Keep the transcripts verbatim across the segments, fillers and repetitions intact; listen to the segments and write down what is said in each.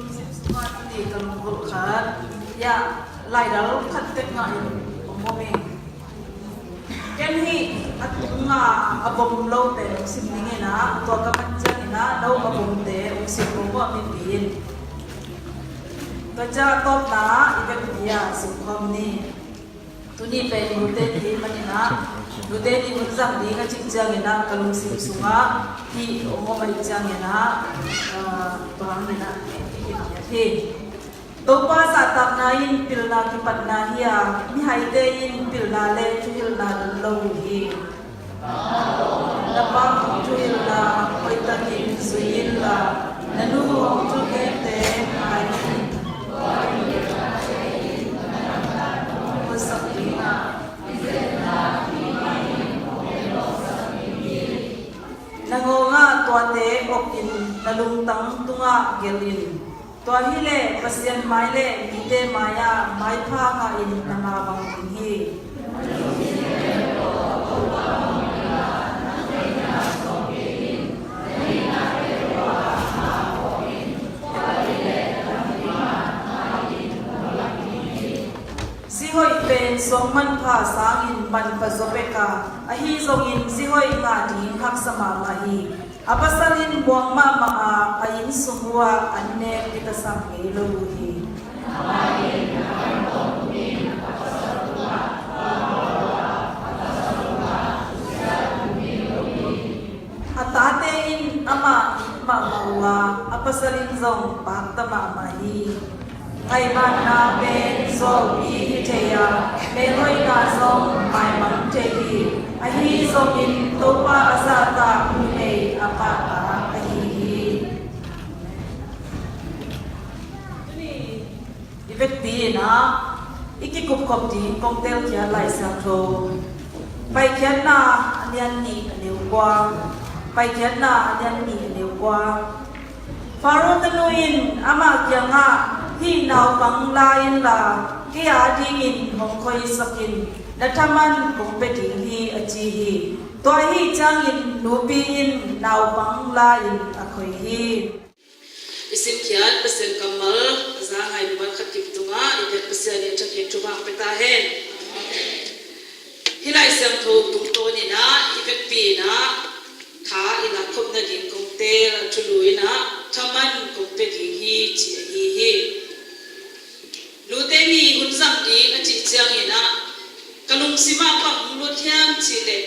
Sungah tuni ka lunggulh khat, ya, laidal khat tek ngah in om om ing. Ken hih a tunga a bom lo pen hong sim ning in ah, tua ka man ciangin ah no a bomte hong sim ko maw mipi in. Tua ciang a tawpna i vekpi-a sim khawm ni. Tuni pen nute ni manin ah, nute ni hun zang ding a cih ciangin ah ka lungsim sungah hih om om ahih ciangin ah, ah, tua hangin ah i hi hi. Topa zahtakna in pilna kipatna hi a, mihaite in pilna le thuhilhna lum lo uh hi. Na pa hong thuhilhna hoihtakin zui inla, na nu hong thugente ngai in. Husak ding a, na ngawngah tuate okin na lungtang tungah gelh in. Tua hileh Pasian mai le mite mai-ah maipha ngahin na maa bang ding hi. Sihoih pen suang manpha sangin manpha zaw pek a, ahi zongin sihoih ngah ding haksa mahmah hi. A pasal in buang mahmah a, a inn sung uh ah an nek kitasak ngei lo uh hi. A tate in amah it mahmah uh a, a pasal in zong pakta mahmah hi. Ngaihmatna pen zuaupi hi thei a, melhoihna zong maimang thei hi. Ahi zongin Topa a zahtak numei a pahtak ahi hi. Tuni i vekpi in ah i kikupkhop ding kong telkhiat Lai Siangtho Paikhiatna a lian nih a neu kua. Paikhiatna a lian nih a neu kua. Faro tanu in amah kiangah, "Hih naupang la inla, kei a dingin hong khoisak in, na thaman kong pia ding hi," a ci hi. Tua ahih ciangin nupi in naupang la-in a khoi hi. I simkhiat Pasian kammal a za ngai mi khat kim tungah i biak Pasian in a thakin thupha pia ta hen. Hih Lai Siangtho tungtawn in ah i vekpi in ah tha i lakkhop nading kong teel a thulu in ah thaman kong pia ding hi ci ahi hi. Nute ni hun zang ding a cih ciangin ah ka lungsim ah bang hong lut hiam cih leh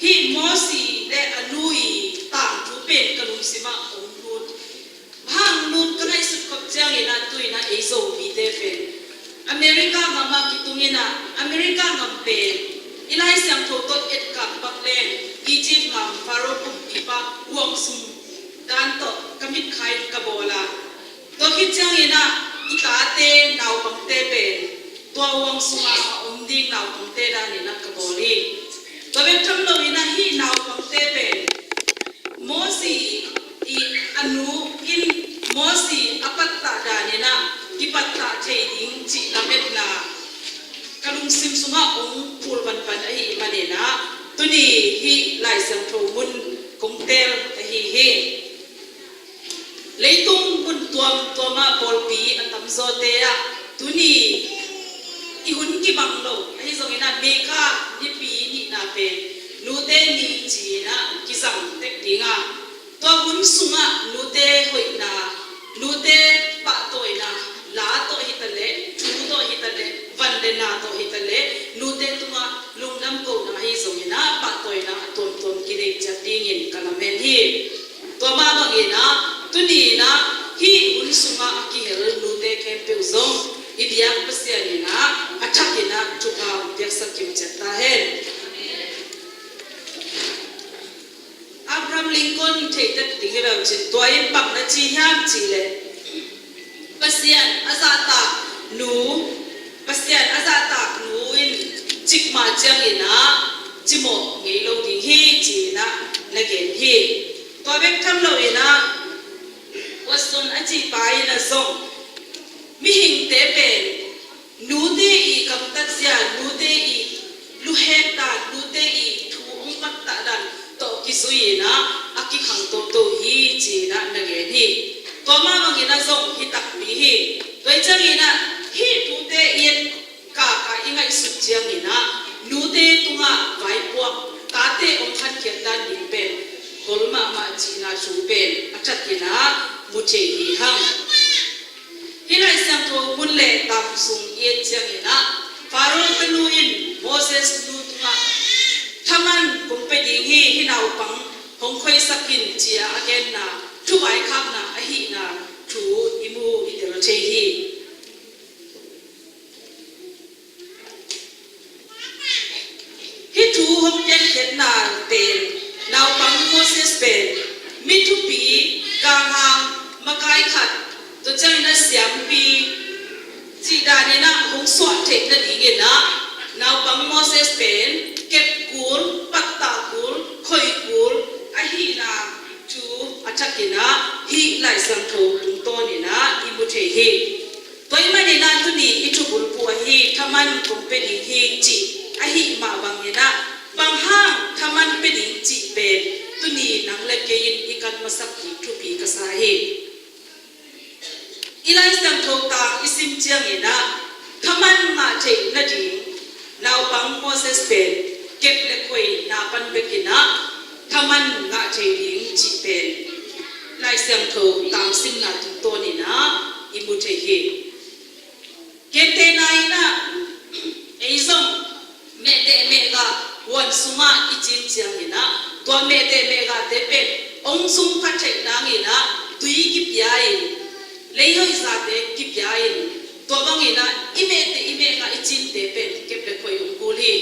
hih Mosi le a nu i tangthu pen ka lungsim ah hong lut. Bang hong lut ka ngaihsut khop ciangin ah tu in ah ei Zomite pen America gam ah kitung in ah America gam pen i Lai Siangtho tawh etkak bang leng Egypt gam Pharaoh kumpipa huang sung dan tawh ka mitkha in ka bawl a, tua khit ciangin ah i tate naupangte pen tua huang sungah a om ding naupangte dan in ah ka bawl hi. Tua bek tham lo in ah hih naupangte pen Mosi i a nu in Mosi a pattah dan in ah kipattah thei ding cih lametna ka lungsim sungah hong phul panpan ahih manin ah tuni hih Lai Siangtho mun kong teel ahi hi. Leitung mun tuamtuam ah pawlpi a tamzawte ah tuni i hun kibang lo ahi zongin ah May kha nipi nihna pen nute ni ci-in ah kizang tek ding a, tua hun sungah nute hoihna, nute pahtawina, la tawh hi ta leh, thu tawh hi ta leh, van le na tawh hi ta leh, nute tungah lungdam kohna ahi zongin ah pahtawina a tuamtuam kinei ciat dingin ka lamen hi. Tua mah bangin ah tuni in ah hih hun sungah a kihel nute khempeuh zong i biak Pasian in ah a thakin ah thupha hong piaksak kim ciat ta hen. Abraham Lincoln theitek ding hi lo cin, tua in bang na ci hiam cih leh Pasian a zahtak nu, Pasian a zahtak nu in cikmah ciangin ah cimawh ngei lo ding hi ci-in ah na gen hi. Tua bek tham lo in ah Watson a cihpa in ah zong mihingte pen nute i gamtatzia, nute i luhek dan, nute i thu hong pattah dan tawh kizui in ah a kikhang toto hi ci-in ah na gen hi. Tua mah bangin ah zong hi takpi hi. Tua hi ciangin ah hih thute i et kaka i ngaihsut ciangin ah nute tungah vaipuak, tate hong khankhiat dan ding pen gol mahmah cihna thu pen a thakin ah mu thei hi hang. Hih Lai Siangtho mun le tang sung i et ciangin ah Faro tanu in Moses nu tungah thaman kong pia ding hi, hih naupang hong khoisak in ci-a a genna thuvaikhakna ahihna thu i mu i tel thei hi. Hih thu hong piankhiatna pen naupang Moses pen mi thupi, ganghang, makai khat, tua ciangin ah siampi cih danin ah hong suah theih nadingin ah naupang Moses pen kep kul, pattah kul, khoi kul ahihna thu a thakin ah hih Lai Siangtho tungtawnin ah i mu thei hi. Tua ahih manin ah tuni i thubulphuh ahi thaman kong pia ding hi cih ahih mah bangin ah, bang hang thaman pia ding cih pen tuni nang le kei in i kan masak ding thupi ka sa hi. I Lai Siangtho tang i sim ciangin ah thaman ngah theih nading naupang Moses pen kep le khoi na pan bekin ah thaman ngah thei ding cih pen Lai Siangtho tang simna tungtawnin ah i mu thei hi. Gentehna in ah ei zong mehteh mehgah huan sungah i cin ciangin ah tua mehteh mehgahte pen hong sungkha theih nangin ah tui kipia in, leihoih zate kipia in, tua bangin ah i mehteh i mehgah i cinte pen kep le khoi hong kul hi.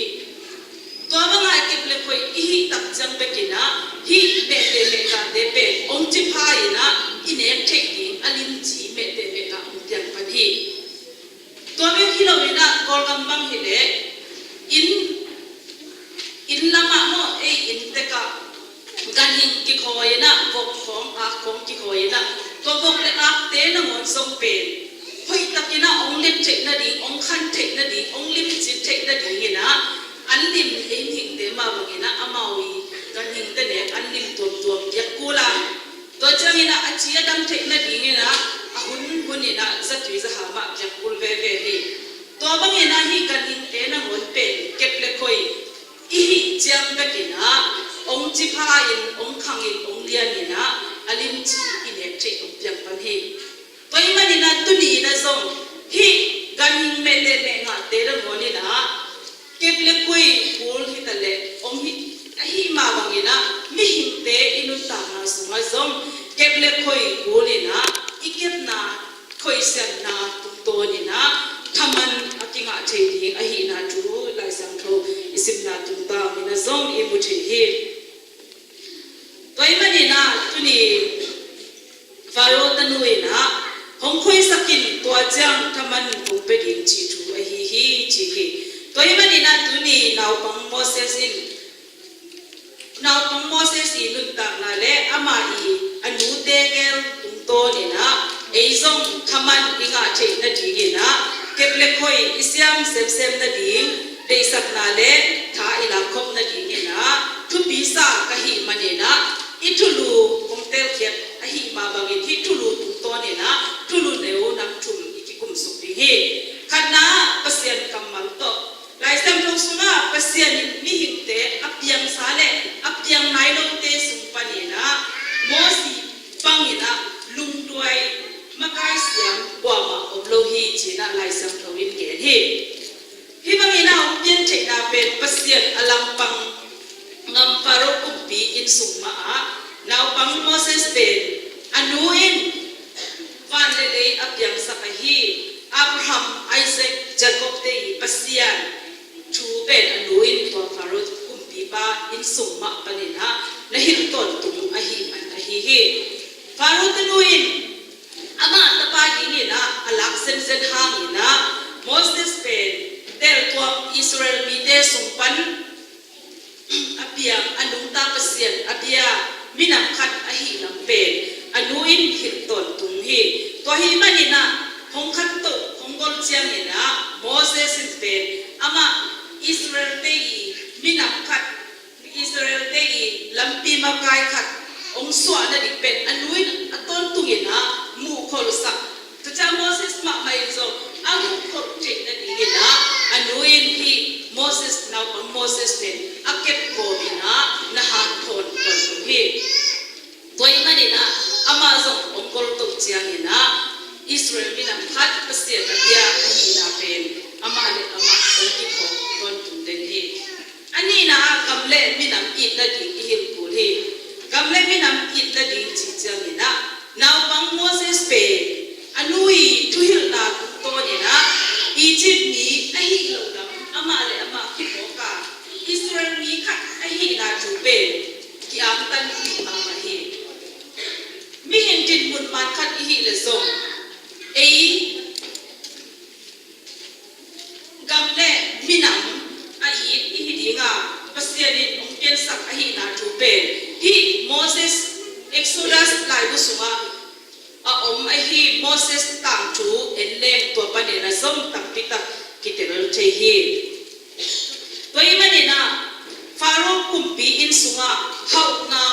Tua banga kep le khoi i hih tak ciang bekin ah hih mehteh mehgahte pen hong cipha in ah i nek theih ding a limci mehteh mehgah hong piang pan hi. Tua bek hi loin ah Kawlgam bang hileh inn, inn lamah maw, ei inn tekah ganhing kikhawi in ah, vok khawng, ak khawng kikhawi in ah, tua vok le akte nangawn zong pen hoihtakin ah hong lep theih nading, hong khan theih nading, hong limcin theih nadingin ah an lim ei mihingte mah bangin ah amau i ganhingte nek an lim tuamtuam piak kul a, tua ciangin ah a ci a dam theih nadingin ah a hun hunin ah zatui zaha mah piak kul veve hi. Tua bangin ah hih ganhingte nangawn pen kep le khoi i hih ciang bekin ah hong cipha in, hong khang in, hong lian in ah a limci i nek theih hong piang pan hi. Tua ahih manin ah tuni in ah zong hih ganhing mehteh mehgahte nangawn in ah kep le khoi kul hi ta leh hong hi, ahih mah bangin ah mihingte i nuntakna sungah zong kep le khoi kul in ah i kepna khoisiatna tungtawnin ah thaman a kingah thei ding ahihna thu Lai Siangtho i simna tungtawnin ah zong i mu thei hi. Tua ahih manin ah tuni Faro tanu in ah hong khoisak in, tua ciang thaman kong pia ding cih thu ahi hi ci hi. Tua ahih manin ah tuni naupang Moses in, naupang Moses i nuntakna le amah i a nute gel tungtawnin ah ei zong thaman i ngah theih nadingin ah kep le khoi i siam semsem nading deihsakna le tha i lakkhop nadingin ah thupi sa ka hih manin ah i thulu kong telkhiat ahih mah bangin hih thulu tungtawnin ah thulu neu nam thum i kikumsuk ding hi. Khatna, Pasian kammal tawh. Lai Siangtho sungah Pasian in mihingte a piangsa le a piang nai lote sung panin ah Mosi bangin ah lungduai makai siam kuamah om lo hi ci-in ah Lai Siangtho in gen hi. Hih bangin ah hong piantheihna pen Pasian a langpang ngam Faro kumpi inn sung mah ah naupang Moses pen a nu in van le lei a piangsak ahi Abraham, Isaac, Jacob te i Pasian thu pen a nu in tua Faro kumpipa inn sung mah panin ah na hilh tawntung ahih man ahi hi. Faro tanu in amah tapa dingin ah a lak zenzen hangin ah Moses pen teltuam Israel mite sung pan a piang, a nungta Pasian a bia minam khat ahih lam pen a nu in hilh tawntung hi. Tua ahih manin ah hong khanto, hong gol ciangin ah Moses in pen amah Israel te i minam khat, Israel te i lampi makai khat hong suah nading pen a nu in a tawntungin ah muhkholhsak. Tua ciang Moses mahmah in zong a muhkholh theih nadingin ah a nu in hih Moses, naupang Moses pen a kep kawmin ah na hanthawn tawntung hi. Tua ahih manin ah amah zong hong kholh to ciangin ah Israel minam khat Pasian a bia ahihna pen amah le amah hong kiphawk tawntung den hi. A nihna ah gam le minam it nading i hilh kul hi. Gam le minam it nading cih ciangin ah naupang Moses pen a nu i thuhilhna tungtawnin ah Egypt mi ahih loh lam amah le amah kiphawk a, Israel mi khat ahihna thu pen ki-angtanpih mahmah hi. Mihing dinmun man khat i hih leh zong ei gam le minam a it i hi ding a, Pasian in hong piansak ahihna thu pen hih Moses, Exodus laibu sungah a om ahi Moses tangthu en leng tua panin a zong tampi tak kitel thei hi. Tua ahih manin ah Faro kumpi inn sungah hauhna,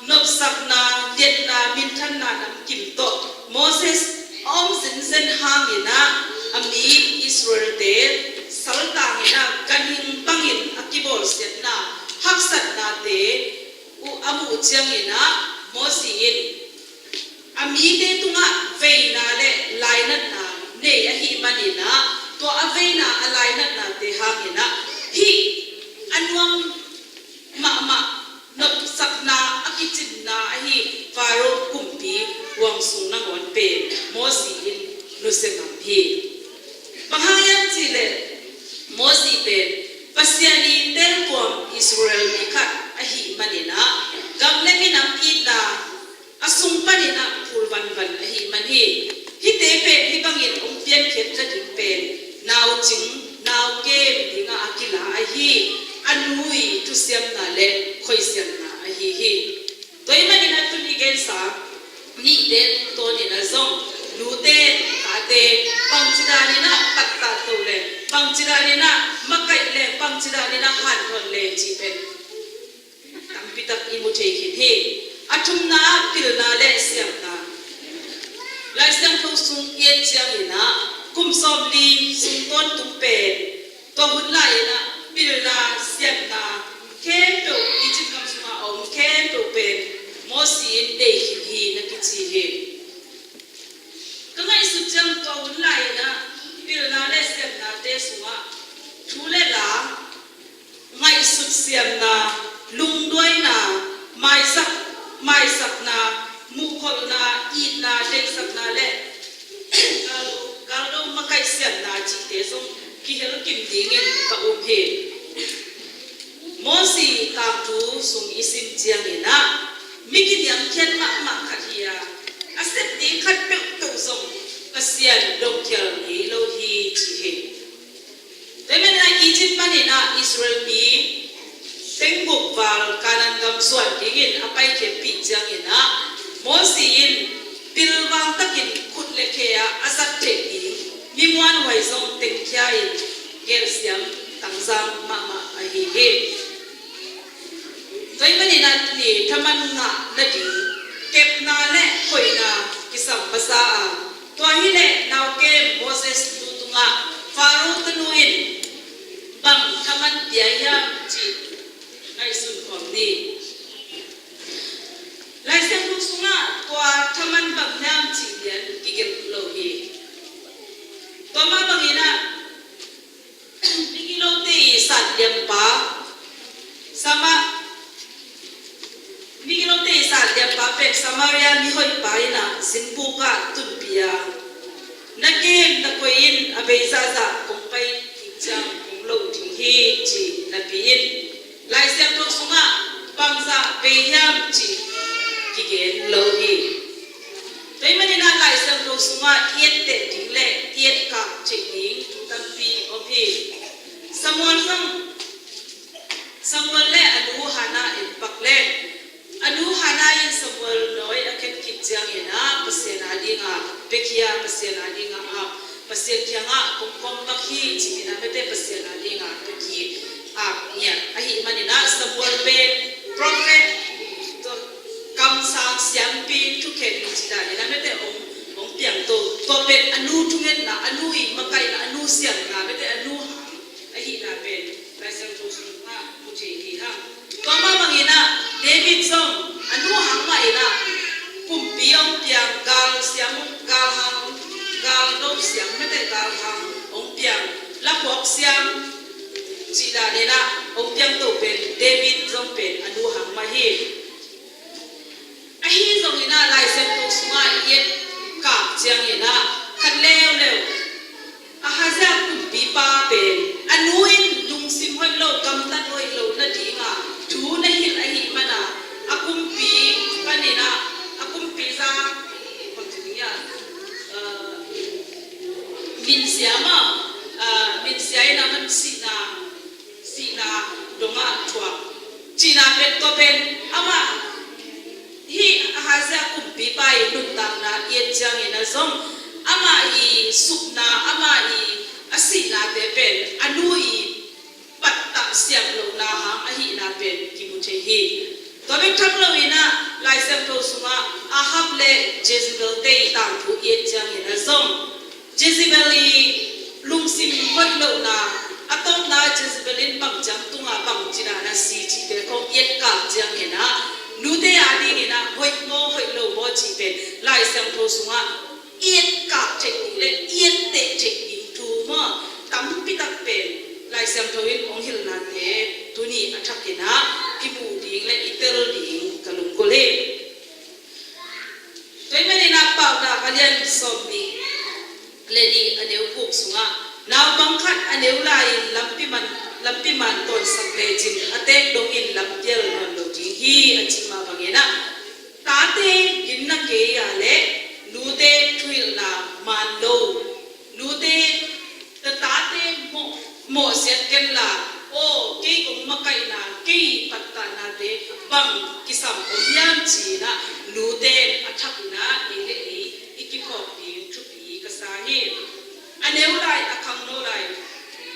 nopsakna, liatna, minthanna namkim tawh Moses a om zenzen hangin ah a mi Israelte saltangin ah ganhing bangin a kibawlsiatna, haksatnate uh a muh ciangin ah Moses in a mite tungah veina le lainatna nei ahih manin ah tua a veina a lainatnate hangin ah hih a nuam mahmah nopsakna a kicinna ahi Faro kumpi huang sung nangawn pen Moses in nusia ngam hi. Bang hang hiam cih leh Moses pen Pasian i telkuam Israel mi khat ahih manin ah gam le minam itna a sung panin ah phul vanvan ahih man hi. Hihte pen hih bangin hong piankhiat nading pen naucing, naukem dingah a kila ahi a nu i thusiamna le khoisiamna ahi hi. Tua ahih manin ah tuni gensa nihte tungtawnin ah zong nute, tate bangci danin ah pattah to le bangci danin ah makaih le bangci danin ah hanthawn le cih pen tampi tak i mu thei khin hi. A thumna ah pilna le siamna. Lai Siangtho sung i et ciangin ah kum sawmli sung tawntung pen tua hun lai-in ah pilna siamna khempeuh, Egypt gam sungah a om khempeuh pen Moses in deih khin hi na kici hi. Ka ngaihsut ciang tua hun lai-in ah pilna le siamnate sungah thu le la, ngaihsut siamna, lungduaina, maisak, maisakna, muhkholhna, itna, deihsakna le gal, galdo makaih siamna cihte zong kihel kim dingin ka um hi. Moses tangthu sung i sim ciangin ah mi kiniamkhiat mahmah khat hi a, a sep ding khat peuhpeuh zong Pasian dongkhial ngei lo hi ci hi. Tua ahih manin ah Egypt panin ah Israel mi teng guk val Kanaan gam zuan dingin a paikhiatpih ciangin ah Moses in pilvang takin khut le khe ah a zat theih ding mi muanhuai zong tengkhia in gelsiam tangzang mahmah ahi hi. Tua ahih manin ah tuni thaman ngah nading kepna le koihna kisam masa a, tua hileh naukem Moses nu tungah Faro tanu in bang thaman pia hiam cih ngaihsun khawm ni. Lai Siangtho sungah tua thaman bang hiam cih lian kigelh lo hi. Tua mah bangin ah migilote i satliampa Sama, migilote i satliampa pen Samaria mihoihpa in ah zinpuk ah tunpih a, na kem na koi in a bei zahzah kong pai ding ciang kong loh ding hi ci napi in Lai Siangtho sungah bangzah bei hiam cih kigen lo hi. Tua ahih manin ah Lai Siangtho sungah i etteh ding le i etkak theih ding thu tampi om hi. Samuel zong, Samuel le a nu Hannah en pak le, a nu Hannah in Samuel nawi a khen khit ciangin ah Pasian a dingah biakhia, Pasian a dingah ap, Pasian kiangah kong kawm pak hi ci-in ah mete Pasian a dingah biakhia, ap ngiat ahih manin ah Samuel pen prophet, kamsang siampi, thukhen ci danin ah mete om, Hi hang. Tua mah bangin ah David zong a nu hang mah in ah kumpi hong piang, gal siam, gal hang, gal do siam, mete gal hang hong piang, laphuak siam cih dan in ah hong piang to pen David zong pen a nu hang mah hi. Ahi zongin ah Lai Siangtho sungah i et kak ciangin ah khat leuleu, Ahazia kumpipa pen a nu in lungsim hoih lo, gamtat hoih lo nadingah thu na hilh ahih manin ah a kumpi panin ah a kumpi za, bang ci ding hiam, ah, minsia mah, ah, minsia in ah man sihna, sihna dongah thuak cihna pen, tua pen amah, hih Ahazia kumpipa i nuntakna i et ciangin ah zong amah i supna, amah i a sihnate pen a nu i pattah siam lohna hang ahihna pen kimu thei hi. Tua bek tham loin ah Lai Siangtho sungah Ahab le Jezebel te i tangthu i et ciangin ah zong Jezebel i lungsim hoih lohna, a tawpna Jezebel in bang ciang tungah bang ci dan a si cihte khong i et kak ciangin ah nute adingin ah hoih maw hoih lo maw cih pen Lai Siangtho sungah i et kak theih ding le i et teh theih ding thu maw, tampi tak pen Lai Siangtho in hong hilhnate tuni a thakin ah i muh ding le i tel ding ka lunggulh hi. Tua ahih manin ah Paunak a lian sawmnih le nih a neu guk sungah, naupang khat a neu lai-in lampi man, lampi man tawnsak lecin a teek dongin lampial nawn lo ding hi, a cih mah bangin ah, tate ginna kei a leh nute thuhilhna man lo, nute, na tate mawh, mawhsiat kenla, aw, kei kong makaihna, kei pattahnate bang kisam om hiam ci-in ah nute a thakin ah ei le ei i kiphawk ding thupi ka sa hi. A neu lai, a khangno lai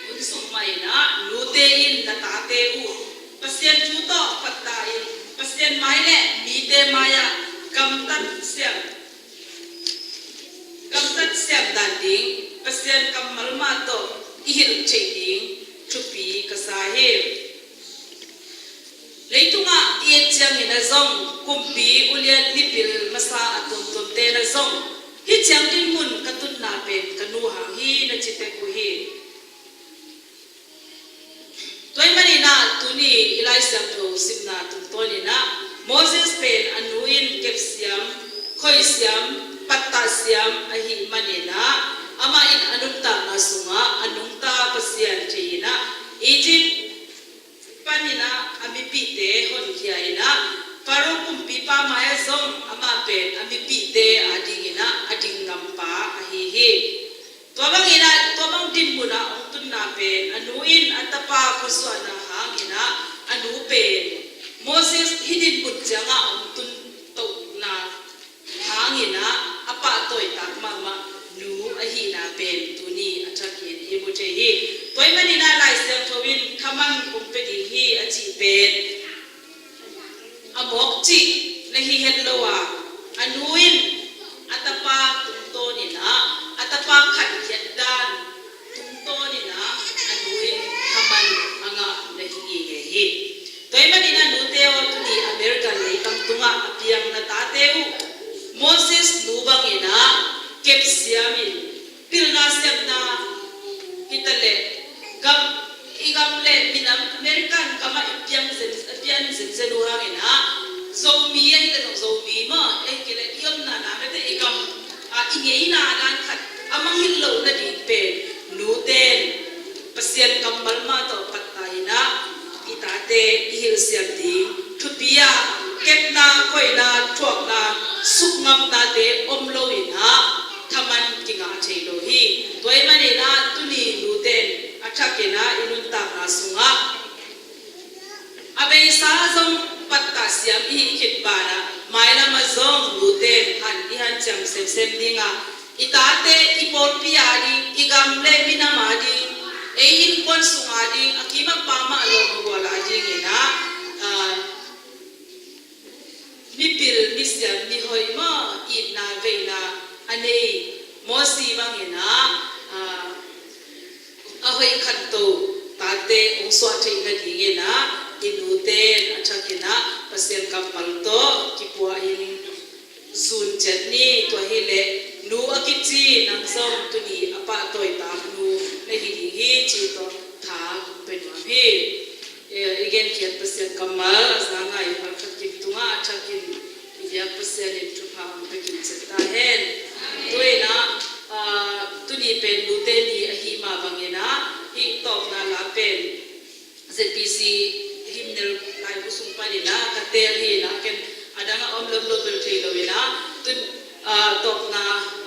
hun sung mah in ah nute in na tate uh Pasian thu tawh pattah in Pasian mai le mite mai-ah gamtat siam, gamtat siam dan ding Pasian kammal mah tawh i hilh theih ding thupi ka sa hi. Leitungah i et ciangin ah zong kumpi ulian mipil masa a tuamtuamte na zong hih ciang dinmun ka tunna pen ka nu hang hi na ci tek uh hi. Tua ahih manin ah tuni i Lai Siangtho simna tungtawnin ah Moses pen a nu in kepsiam, khoisiam, pattahsiam ahih manin ah amah in a nuntakna sungah a nungta Pasian thei-in ah Egypt panin ah a mipihte honkhia in ah Pharaoh kumpipa mai-ah zong amah pen a mipihte adingin ah a ding ngampa ahi hi. Tua bangin ah, tua bang dinmun ah hong tunna pen a nu in a tapa khuasuahna hangin ah a nu pen Moses hih dinmun ciangah hong tun tohna hangin ah a pahtawitak mahmah nu ahihna pen tuni a thakin i mu thei hi. Tua ahih manin ah Lai Siangtho in thaman kong pia ding hi a cih pen a mawk cih na hi het lo a, a nu in a tapa tungtawnin ah, a tapa khankhiat dan tungtawnin ah a nu in thaman a ngah na hi ngei hi. Tua ahih manin ah nute aw, tuni American leitang tungah a piang na tate uh Moses nu bangin ah kepsiamin, pilna siamna hi ta leh gam, i gam le minam American gamah i piang zen, i pian zenzen uh hangin ah Zomi ahi leh zong Zomi maw, ahih kei leh i omna na mete i gam, ah, i ngeina dan khat a mangngilh loh nading pen nute in Pasian kammal mah tawh pattah in ah i tate i hilhsiam ding thupi a, kepna, khoina, thuakna, sukngamnate om loin ah thaman kingah thei lo hi. Tua ahih manin ah tuni nute in a thakin ah i nuntakna sungah a beisa zong pattah siam i hih khit banah mailam ah zong nute in han i hanciam semsem ding a, i tate i pawlpi ading, i gam le minam ading, ei innkuan sung ading, a kim a pam ah lawm a gual adingin ah, ah, mipil misiam mihoih maw, itna veina a nei Mosi bangin ah, ah, a hoih khanto tate hong suah theih nadingin ah I nute in a thakin ah Pasian kammal tawh kipuah in zun ciat ni. Tua hileh nu a kici nang zong tuni a pahtawi tak nu na hi ding hi cih tawh tha kong pia nuam hi. Eh, i genkhiat Pasian kammal a za ngai malkhat kim tungah a thakin i biak Pasian in thupha hong pia kim ciat ta hen. Tua in ah, ah, tuni pen nute ni ahi mah bangin ah hih tawpna la pen Z B C hymnal laibu sung panin ah ka teel hi in ah, ken a dang a om lam lo bel thei lo in ah, tun, ah, tawpna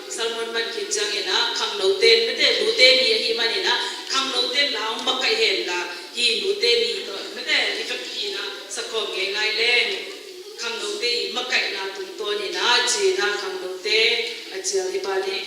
sermon man khit ciangin ah khangnote in, mete nute ni ahi manin ah khangnote in la hong makaih hen la, hih nute ni tawh mete i vekpi in ah sakawm ngeingai leng khangnote i makaihna tungtawn in ah ci in ah khangnote a cial hi pan hi.